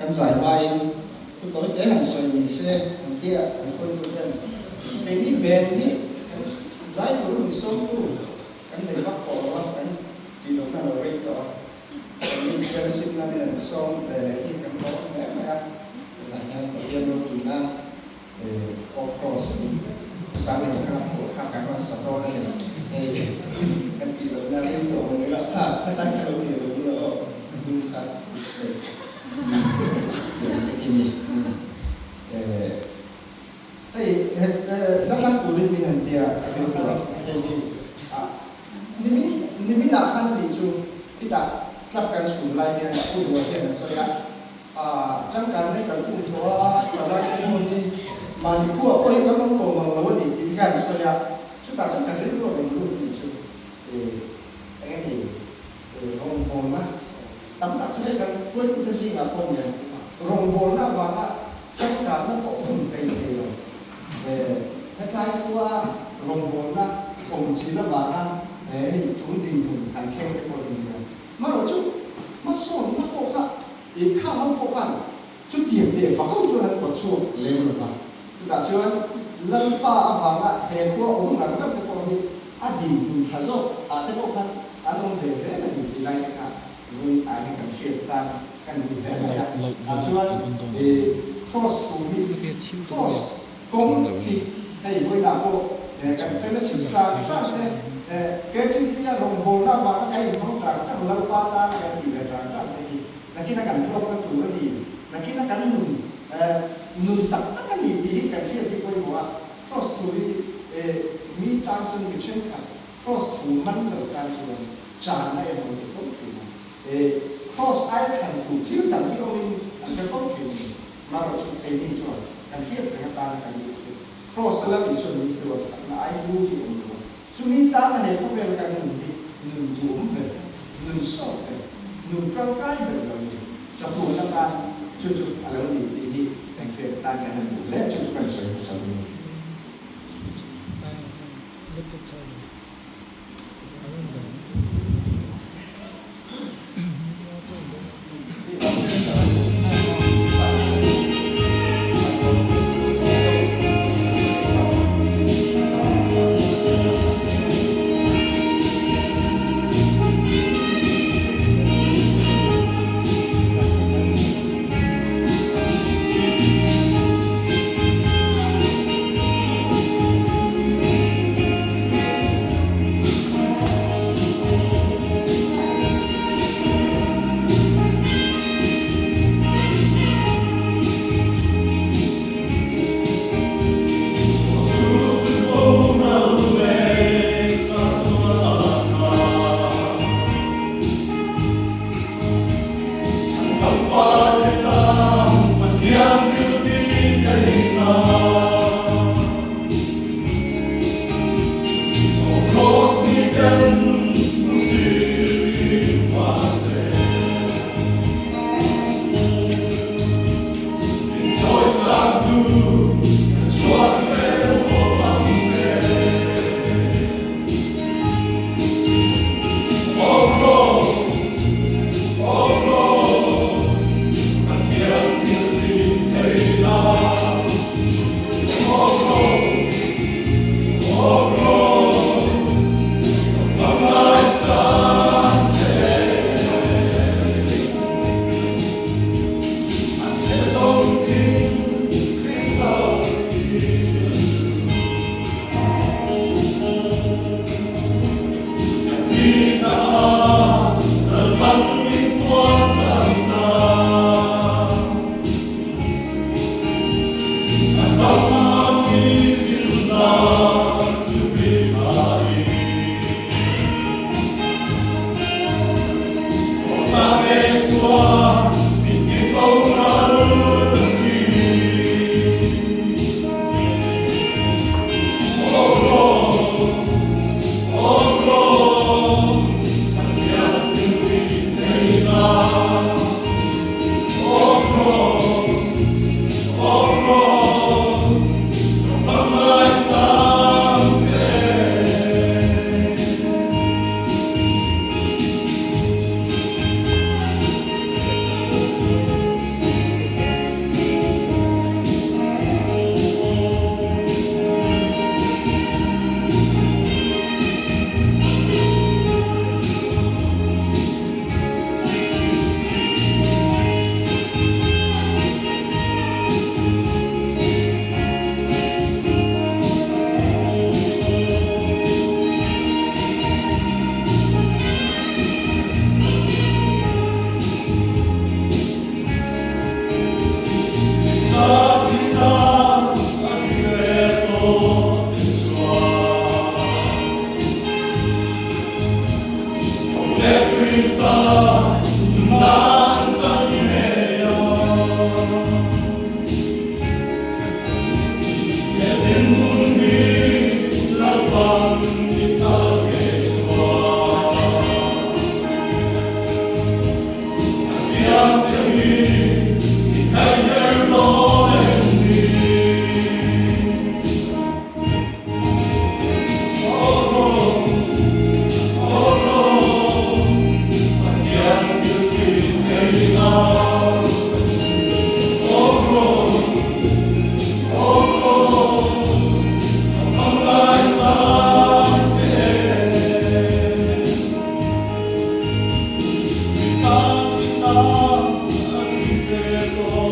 Kan zai hmain thu tawi te han sawi ni se an tia kan hruaitu ten keini band hi kan zai tur min sawmtu kan nei vak tawh lo a, kan tih lohna lo rei tawh a, keini fellowship lamin an sawm ve leh hi kan lawm hle mai a, tunah hian Pathian ropuina Aw Cross tih sang reng kha pawh kha kan rawn sa dawn a ni, hei kan tih lohna rei tawh awm ila kha kha tlai kha lo hria lo ila aw hming kha display Hei hla thlang turin min han tia ka rilru a, hei hi nimin niminah khan a nih chu khitah slab kan chhum lai hian a pu duah hian a sawi a, changkan hi kan um tawh a, thalai te pawh hi mahni khuaah pawh hi kan awm tawh mang lo a ni tih te khan a sawi a, chutah chuan ka rilru a rawn lut a nih chu eng nge ni rawngbawlna Tam tak chu hei kan hruaitute zingah pawh nen rawngbawlna avanga changkanna pawh hun rei thei lo. Hetlai khua rawngbawlna awm chin avanga hei tun dinhmun han thleng te pawh hi nia. Hmarawh chu hmasawnna pawh kha inkhang ho pawh khan chutiang teh fak ho chuan an pawt chhuak lem lo va. Chutah chuan Lalpa avanga he khua awm ngar ngar te pawh hi a dinhmun tha zawk ah te pawh khan an awm ve zel a ni tih lai te kha vawiin ah hian kan hriat atan kan duh hle mai a. Tah chuan Cross thu hi Cross kawng hi hei vawiinah pawh kan fellowship tang tang te KTP a rawngbawlna avanga kan inhmang tang tang Lalpa tana kan tih ve tang tang te hi nakina kan hlawkna tur a ni, nakina kan nun nun tak tak a ni tih hi kan hriat hi pawimawh a. Cross thu hi mi tan chuan mi thenkhat Cross thu man lo tan chuan channa emaw ti fo thin a, Cross ai thlan tur thil dang hi awmin an hre fo thin a ni. Marawh chu keini chuan kan hriat reng atana kan duh chu Cross a lam Isuan min tuarsakna ai lu hi awm lo a, chumi tana he khawvel kan nun hi nun duhawm ber, nun sawt ber, nun tangkai ber lo ni, chatuan atan chu chu a lo ni tih hi kan hriat atan kan han duh hle, chu chu kan sawi hmasa dawn a ni. Sawi.